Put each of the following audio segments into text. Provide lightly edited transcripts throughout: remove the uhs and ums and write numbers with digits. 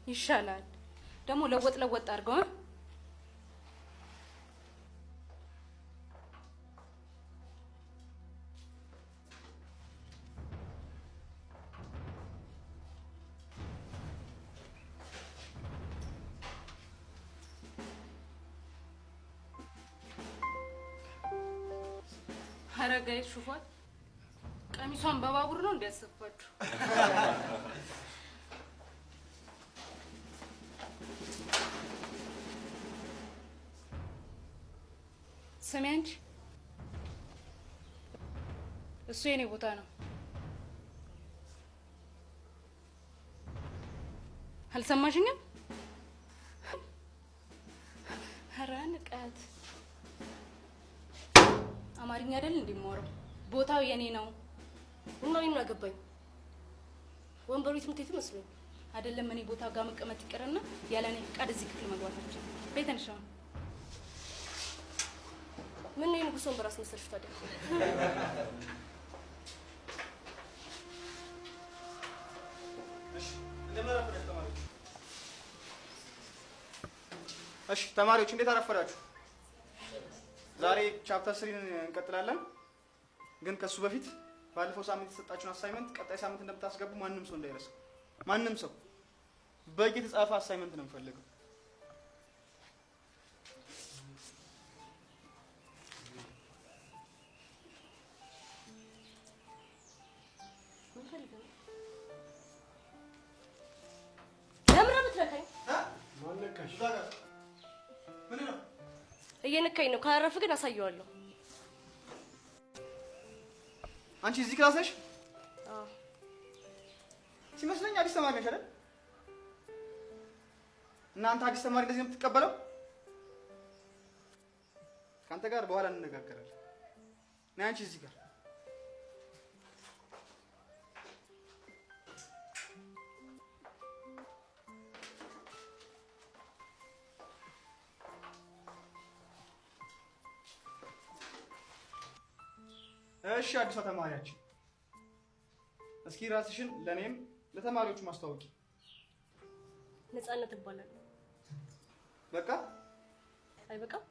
ይሻላል። ደግሞ ለወጥ ለወጥ አድርገው። ኧረ guys ሹፏት፣ ቀሚሷን በባቡር ነው እንዲያሰፋችሁ። ስሚ አንቺ፣ እሱ የኔ ቦታ ነው። አልሰማሽኝም? ኧረ ንቀት! አማርኛ አይደል እንዲማረው? ቦታው የኔ ነው። እና እኔ ምን አገባኝ? ወንበሩ የትምህርት ቤቱ መስሎኝ። አይደለም እኔ ቦታ ጋር መቀመጥ ይቅርና ያለ እኔ ፍቃድ እዚህ ክፍል መግባታችን ቤት ተነሽ። አሁን ምን ነው የንጉስ ወንበር አስመሰልሽ ታዲያ? እሺ፣ እንደምን አረፈዳችሁ ተማሪዎች? እሺ ተማሪዎች፣ እንዴት አረፈዳችሁ? ዛሬ chapter 3ን እንቀጥላለን። ግን ከሱ በፊት ባለፈው ሳምንት የተሰጣችሁን assignment ቀጣይ ሳምንት እንደምታስገቡ ማንም ሰው እንዳይረሳ። ማንም ሰው በእጅ የተጻፈ assignment ነው የምፈልገው። ምን ፈልገህ ነው? ለምን ነው የምትነካኝ? ምን ነው? እየነካኝ ነው። ካላረፍክ ግን አሳየዋለሁ። አንቺ እዚህ class ነሽ? አዎ። ሲመስለኝ አዲስ ተማሪ ነሽ አይደል? እናንተ አዲስ ተማሪ እንደዚህ ነው የምትቀበለው? ከአንተ ጋር በኋላ እንነጋገራለን። ነይ አንቺ እዚህ ጋር። እሺ አዲሷ ተማሪያችን፣ እስኪ ራስሽን ለእኔም ለተማሪዎቹ ማስተዋወቂ። ነፃነት እባላለሁ። በቃ። አይበቃም?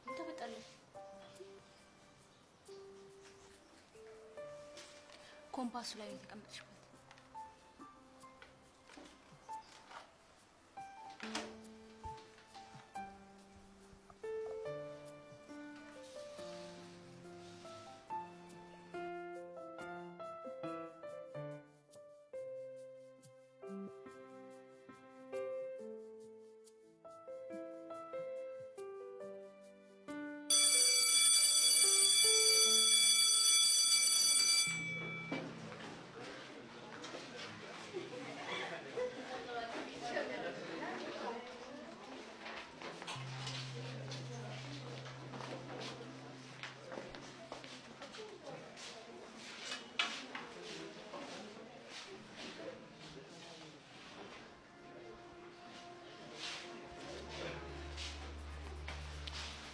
ምን ታመጣለህ? ኮምፓሱ ላይ ነው የተቀመጥሽበት።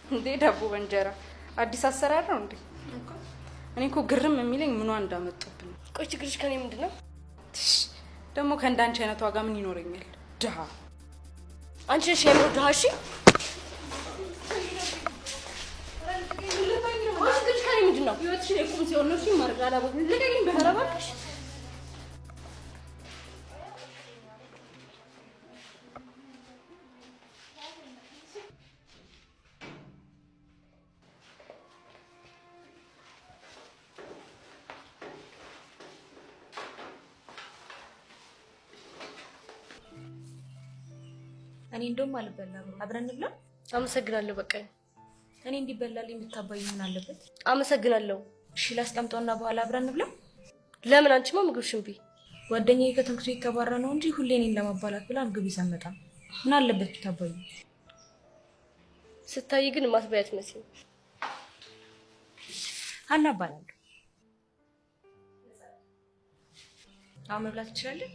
እንዴ ዳቦ በእንጀራ አዲስ አሰራር ነው እንዴ? እኔ እኮ ግርም የሚለኝ ምኗ እንዳመጡብን። ቆይ ችግርሽ ከኔ ምንድን ነው? ትሽ ደግሞ ከእንዳንቺ አይነት ዋጋ ምን ይኖረኛል? ድሃ። አንቺ ነሽ የምሮ ድሃ። እሺ ቆይ ችግርሽ ከኔ ምንድን ነው? ህይወትሽን የቁም ሲሆን ነው። እሺ ማርጋላ ቦታ ልቀቂኝ፣ በእባክሽ። እኔ እንደውም አልበላም። አብረን እንብላ። አመሰግናለሁ። በቃኝ። እኔ እንዲበላልኝ ብታባይ ምን አለበት? አመሰግናለሁ። እሺ ላስቀምጠውና በኋላ አብረን እንብላ። ለምን? አንቺማ ምግብሽን ብይ። ጓደኛዬ ከትምህርት ቤት ተባራ ነው እንጂ ሁሌ እኔን ለማባላት ብላ ምግብ ይዛ መጣ። ምን አለበት ብታባይ? ስታይ ግን ማትበይ አትመስይም። ሀና እባላለሁ። አሁን መብላት እንችላለን።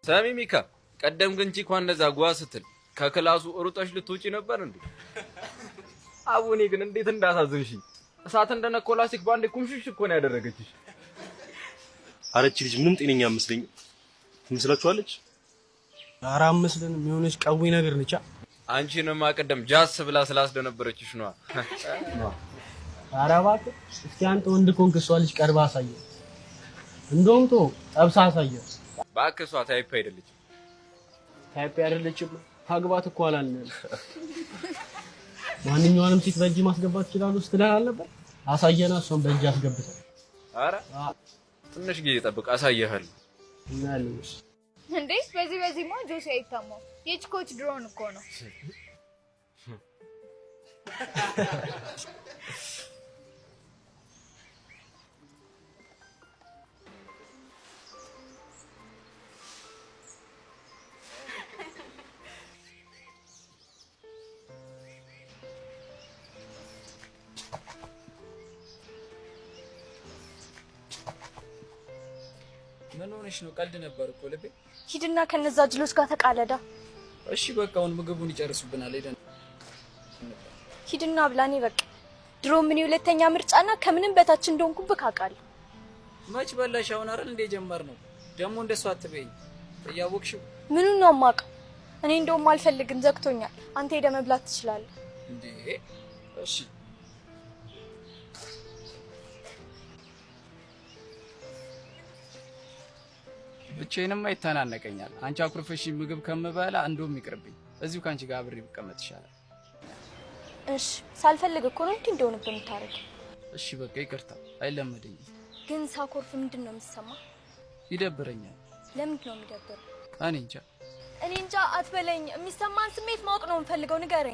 ሰሚ ሚካ፣ ቀደም ግን chick ኳ እንደዛ ጓ ስትል ከ class ኡ ሩጠሽ ልትውጪ ነበር እንዴ? አቡኔ ግን እንዴት እንዳሳዝንሽኝ! እሳት እንደነኮ ላስቲክ በአንዴ ኩምሽሽ እኮ ነው ያደረገችሽ። አረቺ ልጅ ምንም ጤነኛ አትመስለኝም። ትመስላችኋለች? ኧረ አትመስልንም። የሆነች ቀዊ ነገር ነች። አንቺንማ ቅድም ጃስ ብላ ስላስደነበረችሽ ነዋ። ኧረ እባክህ እስኪ አንተ ወንድ ከሆንክ እሷ ልጅ ቀርባ አሳየን። እንደውም ተወው ጠብሳ አሳየን። እባክህ እሷ type አይደለችም። Type አይደለችም። ታግባት እኮ አላልንም። ማንኛውንም ሴት በእጅ ማስገባት ይችላሉ ስትለን አልነበር? አሳየና እሷን በእጅ አስገብተን። ኧረ ትንሽ ጊዜ ጠብቅ፣ አሳይሃለሁ። እናያለን። እንዴ በዚህማ ጆሲ አይታማም። የ chick ኦች ድሮን እኮ ነው። ምን ሆነሽ ነው? ቀልድ ነበር እኮ ልቤ። ሂድና ከነዛ ጅሎች ጋር ተቃለዳ። እሺ በቃ አሁን ምግቡን ይጨርሱብናል። ሄደን ሂድና ብላኔ በቃ ድሮ ምን የሁለተኛ ምርጫና ከምንም በታች እንደሆንኩብህ አውቃለሁ። መች በላሽ? አሁን አይደል እንደ ጀመር ነው። ደግሞ እንደሱ አትበይኝ። እያወቅሽው ምኑን ነው የማውቀው? እኔ እንደውም አልፈልግም፣ ዘግቶኛል። አንተ ሄደህ መብላት ትችላለህ። እንዴ? እሺ ብቻዬንማ ይተናነቀኛል። አንቺ አኩርፈሽ ምግብ ከምበላ እንደውም ይቅርብኝ። እዚሁ ከአንቺ ጋር አብሬ ብቀመጥ ይሻላል። እሺ ሳልፈልግ እኮ ነው እንዲህ እንደሆነብህ የምታደርገው። እሺ በቃ ይቅርታ፣ አይለመደኝም። ግን ሳኮርፍ ምንድን ነው የሚሰማ? ይደብረኛል። ለምንድን ነው የሚደብረው? እኔ እንጃ። እኔ እንጃ አትበለኝ። የሚሰማን ስሜት ማወቅ ነው የምፈልገው፣ ንገረኝ።